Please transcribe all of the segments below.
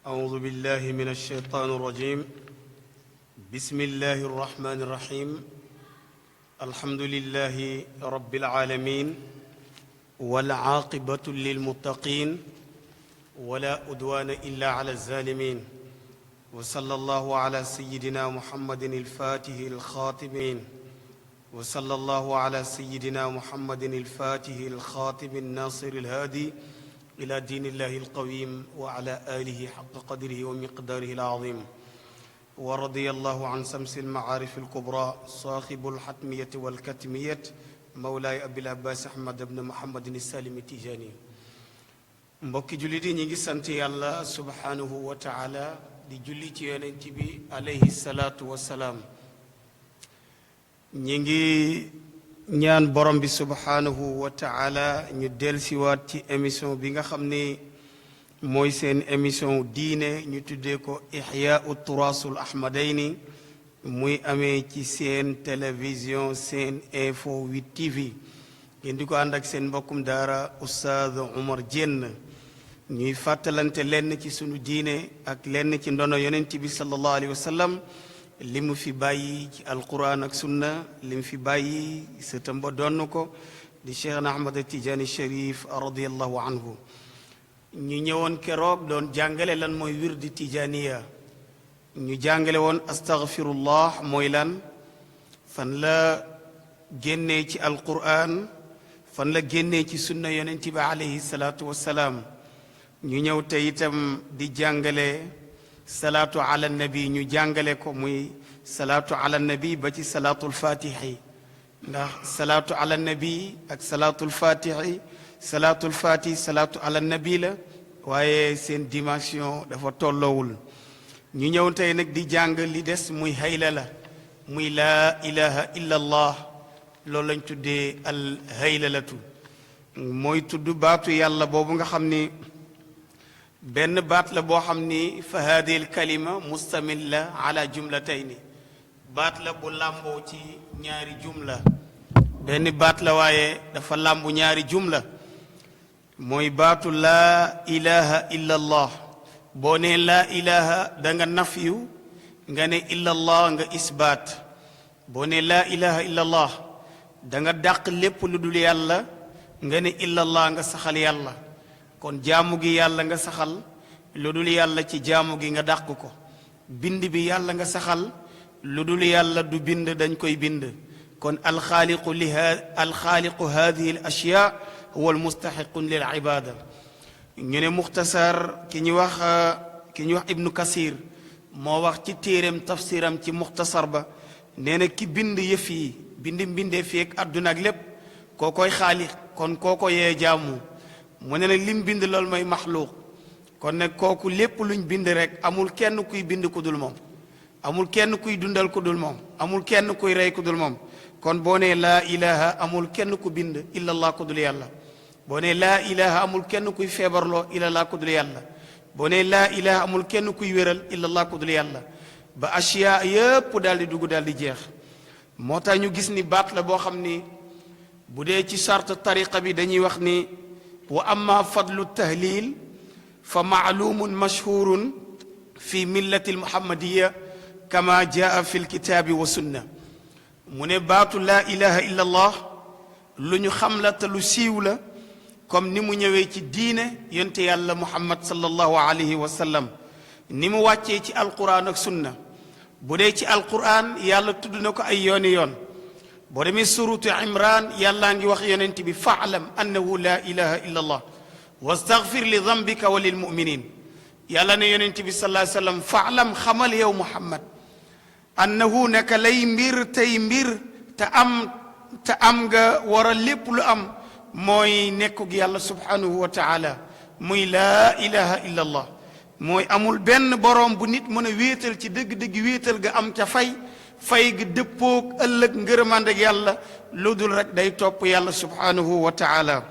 أعوذ بالله من الشيطان الرجيم بسم الله الرحمن الرحيم الحمد لله رب العالمين والعاقبة للمتقين ولا أدوان إلا على الظالمين وصلى الله على سيدنا محمد الفاتح الخاتمين وصلى الله على سيدنا محمد الفاتح الخاتم الناصر الهادي إلى دين الله القويم وعلى آله حق قدره ومقداره العظيم ورضي الله عن سمس المعارف الكبرى صاحب الحتمية والكتمية مولاي أبي العباس أحمد بن محمد السالم التجاني mbokki jullit yi ñi ngi sant yàlla subhanahu wa taala di julli ci yonent bi alayhi salaatu wassalaam ñi ngi ñaan borom bi subhanahu wa taala ñu dellusiwaat ci émission bi nga xam ne mooy seen émission diine ñu tuddee ko Ihyaa'u Turaasul Ahmadayni muy amee ci seen télévision seen info 8 TV ngeen di ko ànd ak seen mbokkum daara Oustaz Oumar Diène ñuy fàttalante lenn ci sunu diine ak lenn ci ndono yonent bi sallallahu alayhi wa sallam li mu fi bàyyi ci alquran ak sunna li mu fi bàyyi sëtam ba donn ko di Cheikh Ahmad Tidiane Cherif radiyallahu anhu ñu ñëwoon keroog doon jàngale lan mooy wirdi tijaniya ñu jàngale woon astaghfirullah mooy lan fan la génnee ci alquran fan la génnee ci sunna yonent bi alayhi salaatu wassalaam ñu ñëw te itam di jàngale salaatu ala nabi ñu jàngale ko muy salaatu ala nabi ba ci salaatul fatihi ndax salaatu ala nabi ak salaatul fatihi salaatul fatihi salaatu ala nabi la waaye seen dimension dafa tolloowul ñu ñëw tey nag di jàng li des muy hayla la muy laa ilaha illa allah loolu lañ tuddee al haylalatu mooy tudd baatu yàlla boobu nga xam ni benn baat la boo xam ni fa haadihi al kalima mustamil la ala jumlatayni baat la bu làmboo ci ñaari jumla benn baat la waaye dafa làmbu ñaari jumla mooy baatu laa ilaha illa allah boo ne laa ilaha da nga nafyu nga ne illa allah nga isbaat boo ne laa ilaha illa allah da nga dàq lépp lu dul yàlla nga ne illa allah nga saxal yàlla kon jaamu gi yàlla nga saxal lu dul yàlla ci jaamu gi nga dàq ko bind bi yàlla nga saxal lu dul yàlla du bind dañ koy bind kon alxaaliqu hadihi al ashyaa huwa al mustaxiqun lil ibada ñu ne muxtasar ki ñu wax ibnu kasir moo wax ci téeréem tafsiram ci muxtasar ba nee na ki bind yëf yi mbindee fii ak àdduna ak lépp koo koy xaaliq kon koo ko yee jaamu mu ne nag lim bind loolu mooy maxluuq kon nag kooku lépp luñ bind rek amul kenn kuy bind ku dul moom amul kenn kuy dundal ku dul moom amul kenn kuy rey ku dul moom kon boo nee laa ilaha amul kenn ku bind illallah ku dul yàlla boo nee laa ilaha amul kenn kuy feebarloo illallah ku dul yàlla boo nee laa ilaha amul kenn kuy wéral illallah ku dul yàlla ba ashiya yëpp daal di dugg daal di jeex moo tax ñu gis ni baat la boo xam ni bu dee ci charte tariqa bi dañuy wax ni wa amma fadlu tahlil fa maalumun mashhurun fi millati almuhammadiya kama jaa fi lkitaabi wa sunna mu ne baatu laa ilaha illa allah lu ñu xam la te lu siiw la comme ni mu ñëwee ci diine yonte yàlla muhammad sallallahu alayhi wa sallam ni mu wàccee ci alquran ak sunna bu dee ci alquran yàlla tudd na ko ay yooni yoon boo demee surutu imran yàllaa ngi wax yonent bi faalam annahu laa ilaha illa allah wastaghfir li dambika wa lil muminin yàlla ne yonent bi sallallahu alayhi wa sallam faalam xamal yow muhammad annahu naka lay mbir tey mbir te am nga war a lépp lu am mooy nekkug yàlla subhanahu wa taala muy laa ilaha illa allah mooy amul benn boroom bu nit mën a wéetal ci dëgg-dëgg wéetal ga am ca fay gi dëppoog ëllëg ngërëmand ak yàlla lu dul rek day topp yàlla subhanahu wa taala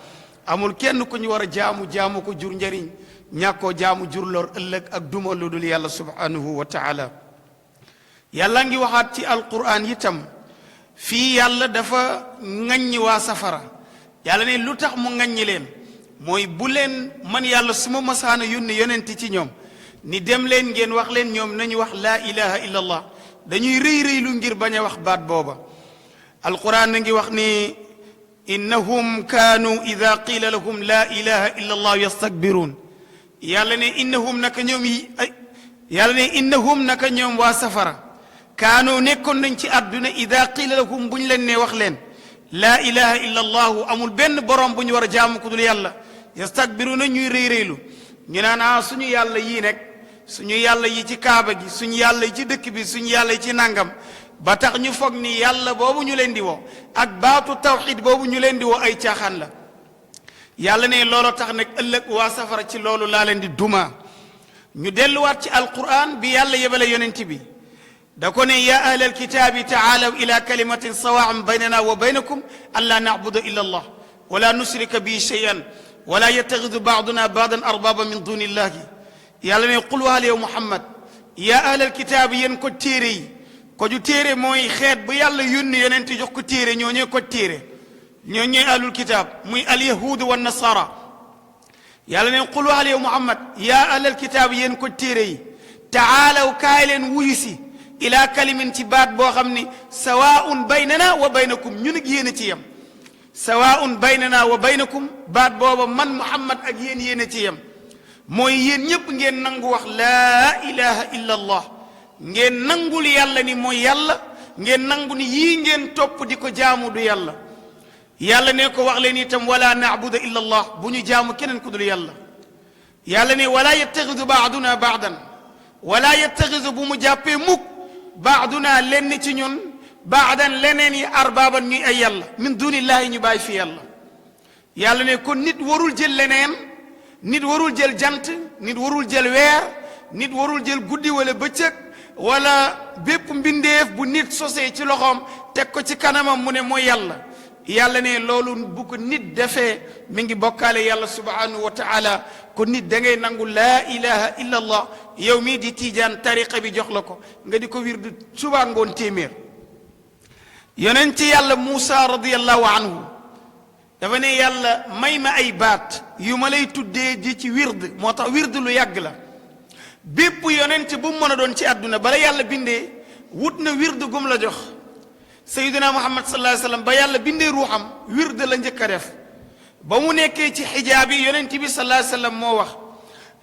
amul kenn ku ñu war a jaamu ko jur njëriñ ñàkkoo jaamu jur lor ëllëg ak duma lu dul yàlla subhanahu wa taala yàlla ngi waxaat ci alquran itam fii yàlla dafa ŋaññi waa safara yàlla ne lu tax mu ŋaññi leen mooy bu leen man yàlla su ma masaana yónni yonent ci ñoom ni dem leen ngeen wax leen ñoom nañu wax laa ilaha illa allah dañuy rëy lu ngir bañ a wax baat booba alquran na ngi wax ni innahum kaanu ida qila lahum laa ilaha illa allah yastakbiruun yàlla ne innahum naka ñoom yàlla ne innahum naka ñoom waa safara kaanu nekkoon nañ ci àdduna ida qila lahum bu ñu leen ne wax leen laa ilaha illa allahu amul benn borom bu ñu war a jaamu ku dul yàlla yastakbiruuna ñuy rëy ñu naan suñu yàlla yii nekk suñu yàlla yi ci kaaba gi suñu yàlla yi ci dëkk bi suñu yàlla yi ci nangam ba tax ñu foog ni yàlla boobu ñu leen di woo ak baatu tawxid boobu ñu leen di woo ay caaxaan la yàlla ne loolu tax nag ëllëg waa safara ci loolu laa leen di duma ñu delluwaat ci alquran bi yàlla yebale yonent bi da ko ne ya ahla alkitaabi taalaw ila kalimatin sawaan baynana wa baynakum an laa nacbuda illa allah wala nusrika bi cheyan wala yattaxidu baaduna baadan arbaba min duni illahi yàlla ne qul waxal yow muhammad ya ahla alkitaabi yéen ko téere yi ko ju téere mooy xeet bu yàlla yónni yonent jox ko téere ñoo ñooy ko téere ñoo ñooy ahlul kitaab muy alyahudu wa nasara yàlla ne qul waxal yow muhammad ya ahlal kitaab yéen ko téere yi taalaw kaay leen wuyu si ila kalimin ci baat boo xam ni sawaun baynana wa baynakum ñun ak yéen a ci yem sawaun baynana wa baynakum baat booba man muhammad ak yéen a ci yem mooy yéen ñëpp ngeen nangu wax laa ilaha illa allah ngeen nangul yàlla ni mooy yàlla ngeen nangu ni yii ngeen topp di ko jaamu du yàlla yàlla ne ko wax leen itam wala naabuda illa allah bu ñu jaamu keneen ku dul yàlla yàlla ne wala yattaxidu baaduna baadan wala yattaxidu bu mu jàppee mukk baaduna lenn ci ñun baadan leneen yi arbaaban ñuy ay yàlla min dunillahi ñu bàyyi fi yàlla yàlla ne kon nit warul jël leneen nit warul jël jant nit warul jël weer nit warul jël guddi wala bëccëg wala bépp mbindeef bu nit sosee ci loxoom teg ko ci kanamam mu ne mooy yàlla yàlla ne loolu bu ko nit defee mi ngi bokkaale yàlla subhanahu wa taala ko nit da ngay nangu laa ilaha illa allah yow mii di tiijaan tariqa bi jox la ko nga di ko wirdu suba ngoon téeméer yonent yàlla Muusa radiyallahu anhu dafa ne yàlla may ma ay baat yu ma lay tuddee di ci wird moo tax wird lu yàgg la bépp yonent bu mu mën a doon ci àdduna bala yàlla bindee wut na wird gum la jox sayyidina muhammad sallallahu alayhi wa sallam ba yàlla bindee ruuxam wird la njëkk a def ba mu nekkee ci xijaab yi yonent bi sallallahu alayhi wa sallam moo wax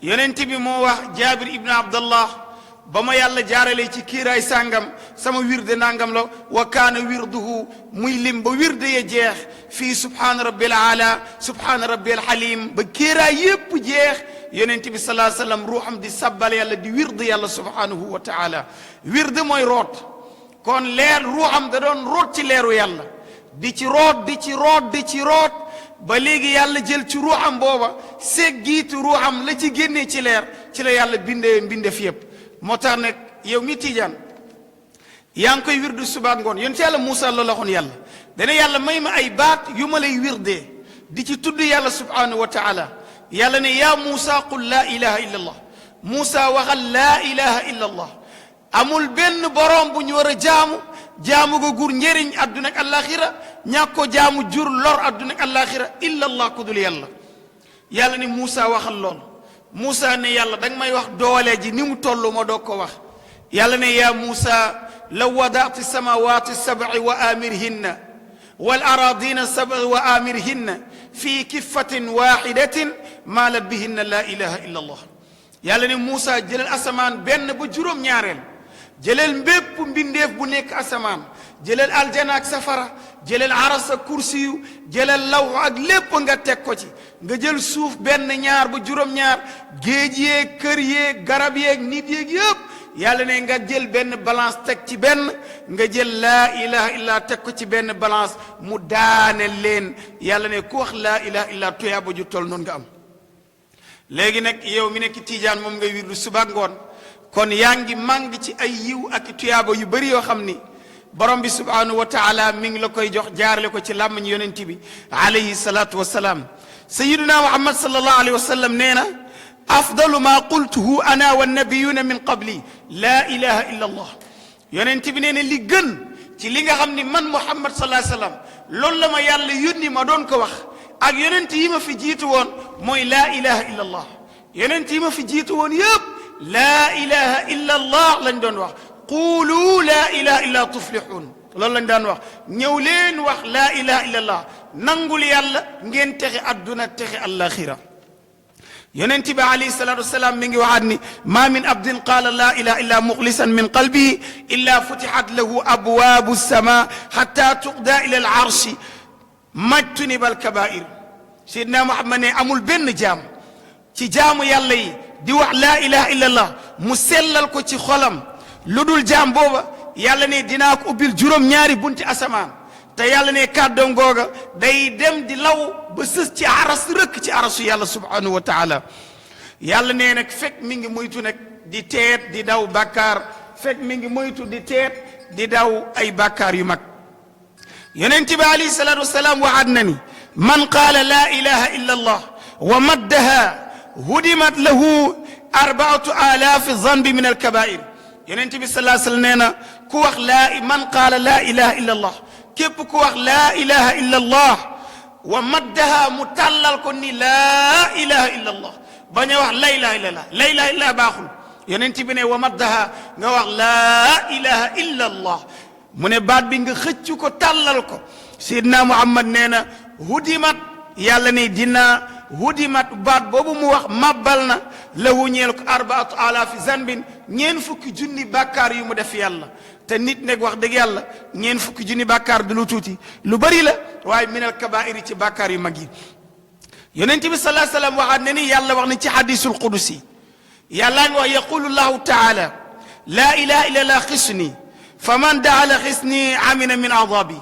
yonent bi moo wax jaabir ibnu abdallah ba ma yàlla jaaralee ci kiiraay sàngam sama wirde nangam la wa kaana wirduhu muy lim ba wirde ya jeex fii subhaana rabbil ala subhaana rabbil halim ba kiiraay yépp jeex yonent bi sallallahu alayhi wa sallam ruuxam di sabbal yàlla di wirde yàlla subhanahu wa taala wirde mooy root kon leer ruuxam da doon root ci leeru yàlla di ci root di ci root di ci root ba léegi yàlla jël ci ruuxam booba seggiitu ruuxam la ci génnee ci leer ci la yàlla bindee mbindeef yépp moo tax nag yow mi tiijaan yaa ngi koy wirdu suba ngoon yonent yàlla Muusa loolu la waxoon yàlla dana yàlla may ma ay baat yu ma lay wirdee di ci tudd yàlla subhanahu wa taala yàlla ne yaa Muusa qul laa ilaha illa allah Muusa waxal laa ilaha illa allah amul benn borom bu ñu war a jaamu go gur njëriñ adduna ak alaxira ñàkk ko jaamu jur lor adduna ak alaxira illa allah ku dul yàlla yàlla ne Muusa waxal lool Muusa ne yàlla danga may wax doole ji ni mu toll ma doog ko wax yàlla ne yaa Muusa law wadaati samawati sab'i wa amirhinna wal aradina sab'i wa amirhinna fi kiffatin wahidatin maalat bihinna la ilaha illa allah yàlla ne Muusa jëlal asamaan benn ba juróom-ñaareel jëlal mbépp mbindeef bu nekk asamaan jëlal aljana ak safara jëlal aras ak kursiyu jëlal lawx ak lépp nga teg ko ci nga jël suuf benn ñaar ba juróom-ñaar géej yeeg kër yeeg garab yeeg nit yeeg yëpp yàlla ne nga jël benn balance teg ci benn nga jël laa ilaha illa teg ko ci benn balance mu daane leen yàlla ne ku wax laa ilaha illa tuyaaba ju tol noonu nga am léegi nag yow mi nekk tiijaan moom ngay wirdu suba ngoon kon yaa ngi màng ci ay yiw ak tuyaaba yu bëri yoo xam ni borom bi subhanahu wa taala mi ngi la koy jox jaarale ko ci làmmañ yonent bi alayhi salatu wasalaam sayiduna muhammad sallallahu alayhi wa sallam nee na afdalu ma qultuhu ana wannabiyuna min qabli laa ilaha illa allah yonent bi nee na li gën ci li nga xam ni man muhammad sallallahu alayhi wa sallam loolu la ma yàlla yónni ma doon ko wax ak yonent yi ma fi jiitu woon mooy laa ilaha illa allah yonent yi ma fi jiitu woon yëpp laa ilaha illa allah lañ doon wax quulu laa ilaha illa tuflihun loolu lañ daan wax ñëw leen wax laa ilaha illa allah nangul yàlla ngeen texe adduna texe alaxira yonent bi alayhi salatu wasalaam mi ngi waxaat ni ma min abdin qaala laa ilaha illa muxlisan min qalbihi illa futihat lahu abwaabu sama xata tuqda ila al arshi majtuniba al kabair Seydina Muhammad ne amul benn jaam ci jaamu yàlla yi di wax laa ilaha illa allah mu sellal ko ci xolam lu dul jaam booba yàlla ne dinaa ko ubbil juróom-ñaari bunti asamaan te yàlla ne kàddoom googa day dem di law ba sës ci aras rëkk ci arasu yàlla subhanahu wa taala yàlla ne nag fekk mi ngi moytu nag di teet di daw bàkkaar fekk mi ngi moytu di teet di daw ay bàkkaar yu mag yonent bi alayhi salatu wasalaam waxaat na ni man qaala laa ilaha illa allah wa maddaha hudimat lahu 4000 zanbi min alkabair yonent bi sallallahu alayhi wasallam nee na ku wax man qaala laa ilaha illa allah képp ku wax laa ilaha illa allah wa maddaha mu tàllal ko ni laa ilaha illa allah bañ a wax la ilaha illa allah la ilaha illa baaxul yonent bi ne wa maddaha nga wax laa ilaha illa allah mu ne baat bi nga xëcc ko tàllal ko Seydina Muhammad nee na hudimat yàlla ne dina hudimat baat boobu mu wax mabbal na lahu ñeel ko 4000 zanbin ñeen fukki junni bàkkaar yu mu def yàlla te nit nag wax dëgg yàlla ñeen fukki junni bàkkaar du lu tuuti lu bari la waaye minal kabaa'iri ci bàkkaar yu mag yi yonent bi sallallahu alayhi wasallam waxaat ne ni yàlla wax na ci hadisul qudusi yàlla nga wax yaqulu llahu taala laa ilaha illa allah xisni fa man daala xisni amina min adabi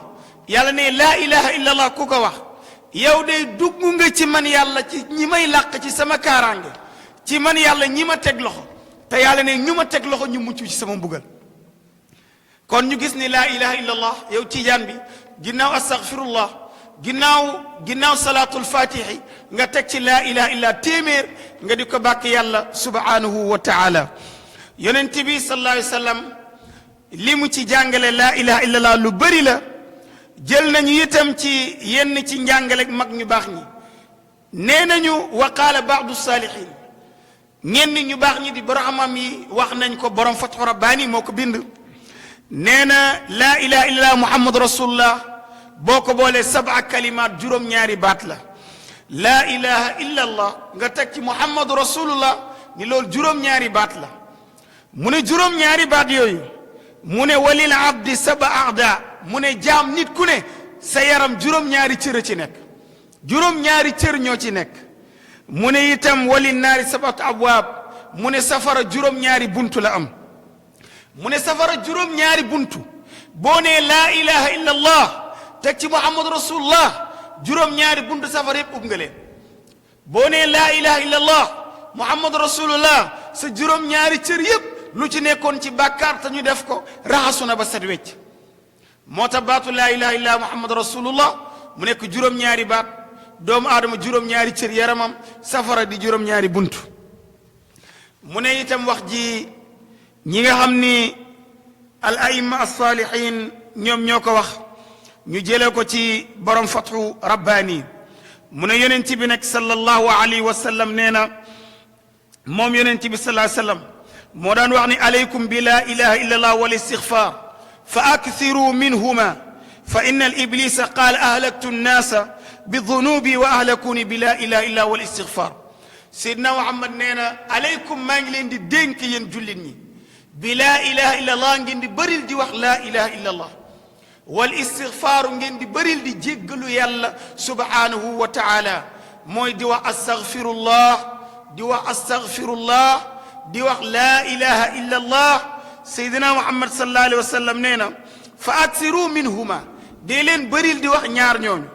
yàlla ne laa ilaha illa allah ku ko wax yow de dugg nga ci man yàlla ci ñi may làq ci sama kaaraange ci man yàlla ñi ma teg loxo te yàlla ne ñu ma teg loxo ñu mucc ci sama mbugal kon ñu gis ni laa ilaha illa allah yow tijaan bi ginnaaw astaghfirullah ginnaaw salaatul fatihi nga teg ci laa ilaha illa téeméer nga di ko bàkk yàlla subhanahu wa taala yonent bi sallallahu alayhi wa sallam li mu ci jàngale laa ilaha illa allah lu bëri la jël nañu itam ci yenn ci njàngale mag ñu baax ñi nee nañu wa qaala baadu saalihin ñenn ñu baax ñi di boromam yi wax nañ ko borom fatxu rabbaani moo ko bind nee na laa ilaha illallah muhammad rasulullah boo ko boolee 7 kalimaat juróom-ñaari baat la laa ilaha illallah nga teg ci muhammadu rasulullah ni loolu juróom-ñaari baat la mu ne juróom-ñaari baat yooyu mu ne walil abdi 7 aada mu ne jaam nit ku ne sa yaram juróom-ñaari cër ci nekk juróom-ñaari cër ñoo ci nekk mu ne itam wali naari 7 abwaab mu ne safara juróom-ñaari buntu la am mu ne safara juróom-ñaari buntu boo nee laa ilaha illa allah teg ci muhammadu rasulullah juróom-ñaari buntu safara yëpp ub nga leen boo nee laa ilaha illa allah muhammadu rasulullah sa juróom-ñaari cër yëpp lu ci nekkoon ci bàkkaar te ñu def ko raxasu na ba set wecc moo tax baatu laa ilaha illa muhammadu rasulullah mu nekk juróom-ñaari baat doomu aadama juróom-ñaari cër yaramam safara di juróom-ñaari buntu mu ne itam wax ji ñi nga xam ni al aima alsalihin ñoom ñoo ko wax ñu jëlee ko ci borom fatxu rabbaani mu ne yonent bi nag sallallahu alayhi wa sallam nee na moom yonent bi sallallahu alayhi wa sallam moo daan wax ni aleykum bi la ilaha illa allah wal istigfar fa akthiru minhuma fa inna al iblisa qaala ahlaktu nnaasa bi dunubi wa ahlakuni bi la ilaha illa wal istigfar Seydina Muhammad nee na aleykum maa ngi leen di dénk yéen jullit ñi bi laa ilaha illa allah ngeen di bëril di wax laa ilaha illa allah wal istigfaaru ngeen di bëril di jéggalu yàlla subhanahu wa taala mooy di wax astaghfirullah di wax astaghfirullah di wax laa ilaha illa allah Seydina Muhammad sallallahu alayhi wa sallam nee na fa aksiru minhuma dee leen bëril di wax ñaar ñooñu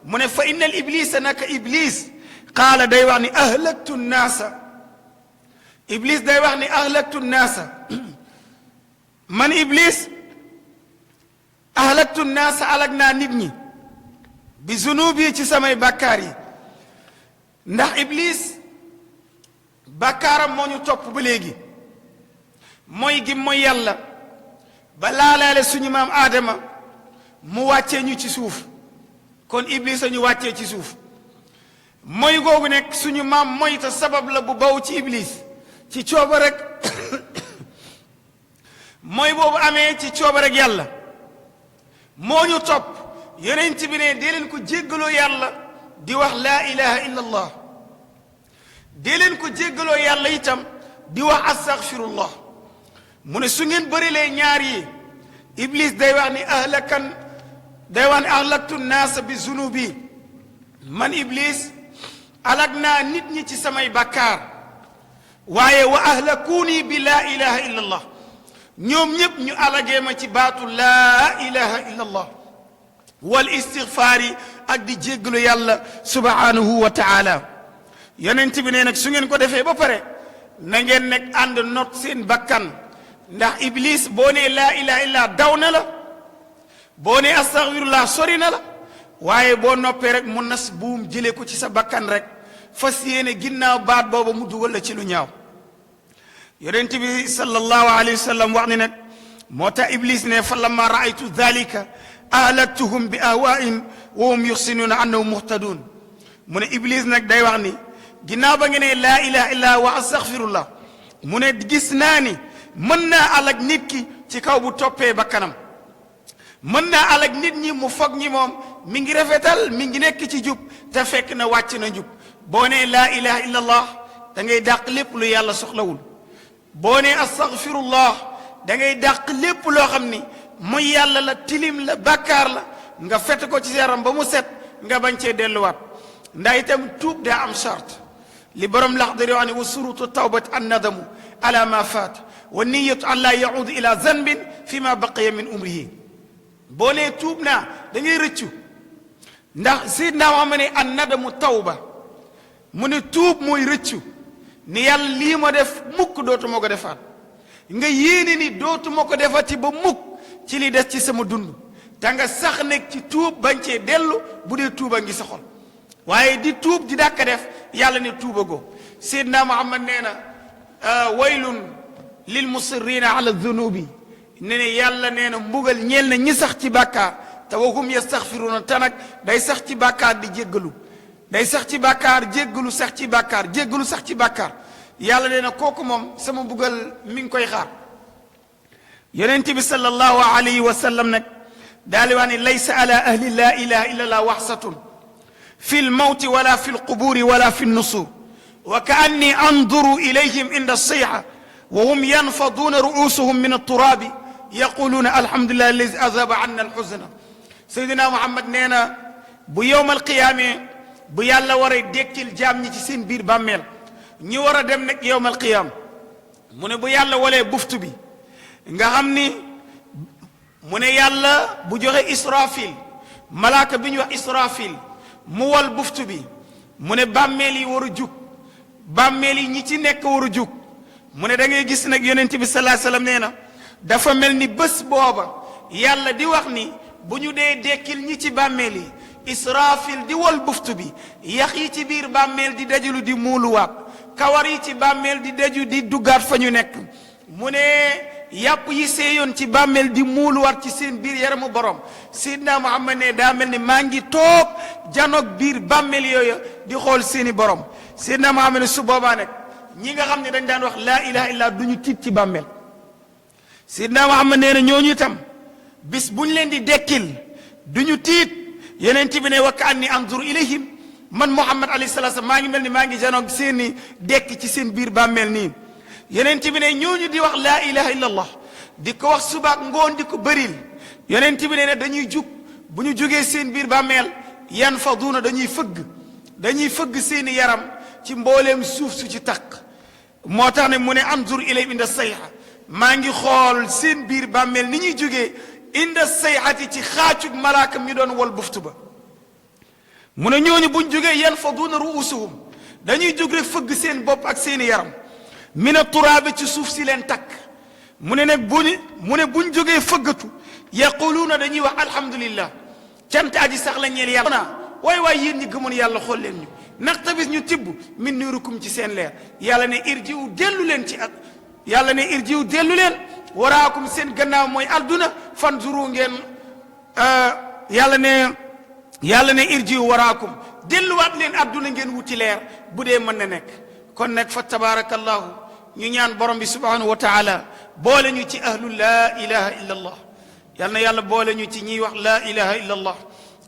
mu ne fa inna al iblisa naka iblis qaala day wax ni ahlaktu nnaasa iblis day wax ni ahlaktu nnaasa man iblis ahlaktu nnaasa alag naa nit ñi bi zunubi ci samay bàkkaar yi ndax iblis bàkkaaram moo ñu topp ba léegi mooy gi mooy yàlla ba laalaale suñu maam aadama mu wàccee ñu ci suuf kon iblis a ñu wàccee ci suuf mooy googu nekk suñu maam mooy te sabab la bu baw ci iblis ci cooba rek mooy boobu amee ci coobar ak yàlla moo ñu topp yonent bi ne dee leen ko jéggaloo yàlla di wax laa ilaha illa allah dee leen ko jéggaloo yàlla itam di wax astaghfirullah mu ne su ngeen bërilee ñaar yi iblis day wax ni ahlaktu naasa bi zunubi man iblis alag naa nit ñi ci samay bakkaar waaye wa ahlakuuni bi laa ilaha illa allah ñoom ñëpp ñu alagee ma ci baatu laa ilaha illa allah wal istigfaari ak di jéggalu yàlla subhanahu wa taala yonent bi ne nag su ngeen ko defee ba pare na ngeen nekk ànd not seen bakkan ndax iblis boo nee laa ilaha illa daw na la boo nee astaghfirullah sori na la waaye boo noppee rek mu nas buum jëlee ko ci sa bakkan rek fas yéene ginnaaw baat booba mu dugal la ci lu ñaaw yonent bi sallallahu alayhi wa sallam wax ni nag moo tax iblis ne fa lamma raaytu dhalika ahlaktuhum bi ahwaihim wa hum yuxsinuuna annahum muhtadun mu ne iblis nag day wax ni ginnaaw ba nga ne laa ilaha illa wa astaghfirullah mu ne gis naa ni mën naa alag nit ki ci kaw bu toppee bakkanam mën naa alag nit ñi mu foog ñi moom mi ngi rafetal mi ngi nekk ci jub te fekk na wàcc na jub boo nee laa ilaha illa allah da ngay dàq lépp lu yàlla soxlawul boo nee astaghfirullah da ngay dàq lépp loo xam ni mooy yàlla la tilim la bàkkaar la nga fete ko ci yaram ba mu set nga bañ cee delluwaat ndax itam tuub daa am charte li borom Laxdari wax ne wa surutu tawbat an nadamu ala ma faat wa niyatu an laa yaud ila zanbin fi ma baqiya min umrihi boo nee tuub naa da ngay rëccu ndax Seydina Muhammad ne an nadamu tawba mu ne tuub mooy rëccu ni yàlla lii ma def mukk dootuma ko defaat nga yéene ni dootuma ko defati ba mukk ci li des ci sama dund te nga sax nekk ci tuub bañ cee dellu bu dee tuuba ngi sa xol waaye di tuub di dàkka def yàlla ne tuuba go Seydina Muhammad nee na waylun lil musirrina ala dhunubi ne ne yàlla nee na mbugal ñeel na ñi sax ci bàkkaar te wahum yastaghfiruna te nag day sax ci bàkkaar di jéggalu day sax ci bàkkaar jéggalu sax ci bàkkaar jéggalu sax ci bàkkaar yàlla nee na kooku moom sama mbugal mi ngi koy xaar yonent bi sallallahu alayhi wa sallam nag daal di wax ne laysa ala ahli la ilaha illa allah waxsatun fi lmawti wala fi lquburi wala fi nnusur wa ka anni anduru ilayhim inda alsayha wa hum yanfaduuna ruusuhum min alturabi yaquluuna alhamdulilah alladi azaba anna alxuzna Seydina Muhammad nee na bu yowmal qiyaame bu yàlla war a dekkil jaam ñi ci seen biir bàmmeel ñi war a dem nag yowmal qiyaam mu ne bu yàlla walee buftu bi nga xam ni mu ne yàlla bu joxe israfil malaaka bi ñu wax israfil mu wal buftu bi mu ne bàmmeel yi war a jug bàmmeel yi ñi ci nekk war a jug mu ne da ngay gis nag yonent bi sallallahu alayhi wasallam nee na dafa mel ni bés booba yàlla di wax ni bu ñu dee dekkil ñi ci bàmmeel yi israfil di wal buftu bi yax yi ci biir bàmmeel di dajulu di muuluwaat kawar yi ci bàmmeel di daju di duggaat fa ñu nekk mu ne yàpp yi seeyoon ci bàmmeel di muuluwaat ci seen biir yaramu borom Seydina Muhammad ne daa mel ni maa ngi toog janoog biir bàmmeel yooyu di xool seeni borom Seydina Muhammad ne su boobaa nag ñi nga xam ne dañ daan wax laa ilaha illa du ñu tiit ci bàmmeel Seydina Muhammad nee na ñooñu itam bis bu ñu leen di dekkil du ñu tiit yeneen bi ne wa ka anni anzuru ilayhim man Muhammad alayhi salaatu maa ngi mel ni maa ngi janoog seeni dekk ci seen biir bàmmeel nii yeneen bi ne ñooñu di wax laa ilaha illa allah di ko wax subaak ngoon di ko bëril yeneen bi ne dañuy jug bu ñu jugee seen biir bàmmeel yanfaduuna dañuy fëgg seeni yaram ci mbooleem suuf su ci taq moo tax ne mu ne anzur ilayhim inda sayha maa ngi xool seen biir bàmmeel ni ñuy jógee inda sayhati ci xaacug malaakam ñu doon wol buftu ba mu ne ñooñu buñ jógee yanfaduuna ruusuhum dañuy jóg rek fëgg seen bopp ak seeni yaram mina turaabi ci suuf si leen takk mu ne nag buñ jógee fëggatu yaquluuna dañuy wax alhamdulillah cant aji sax la ñeel yàlla waay yéen ñi gëmoon yàlla xool leen ñu naqtabis ñu tibb min nuurikum ci seen leer yàlla ne irjiu dellu leen ci ak yàlla ne irjiu dellu leen waraakum seen gannaaw mooy adduna fanzuru ngeen yàlla ne irjiu waraakum delluwaat leen adduna ngeen wuti leer bu dee mën na nekk kon nag fa tabarakallahu ñu ñaan borom bi subhanahu wa taala boole ñu ci ahlu la ilaha illa allah yal na yàlla boole ñu ci ñiy wax la ilaha illa allah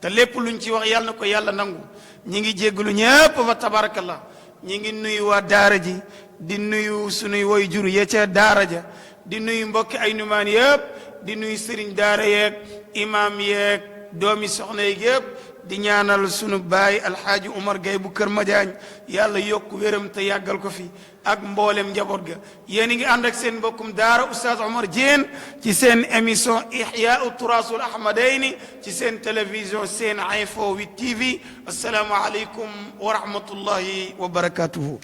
te lépp luñ ci wax yal na ko yàlla nangu ñi ngi jéggalu ñépp fa tabarakallah ñi ngi nuyu waa daara ji di nuyu sunuy woy jur ya ca daara ja di nuyu mbokki ay numaan yëpp di nuyu sëriñ daara yeeg imam yeeg doomi soxna yeeg yëpp di ñaanal sunu baay alxaaji Umar Gay bu Kër Madiagne yàlla yokk wéram te yàggal ko fi ak mboolem njaboot ga yéen a ngi ànd ak seen mbokkum daara oustaz Omar Diène ci seen émission ihyaau turaasul ahmadayni ci seen télévision seen info 8 TV assalaamu aleykum wa rahmatullahi wa barakatuhu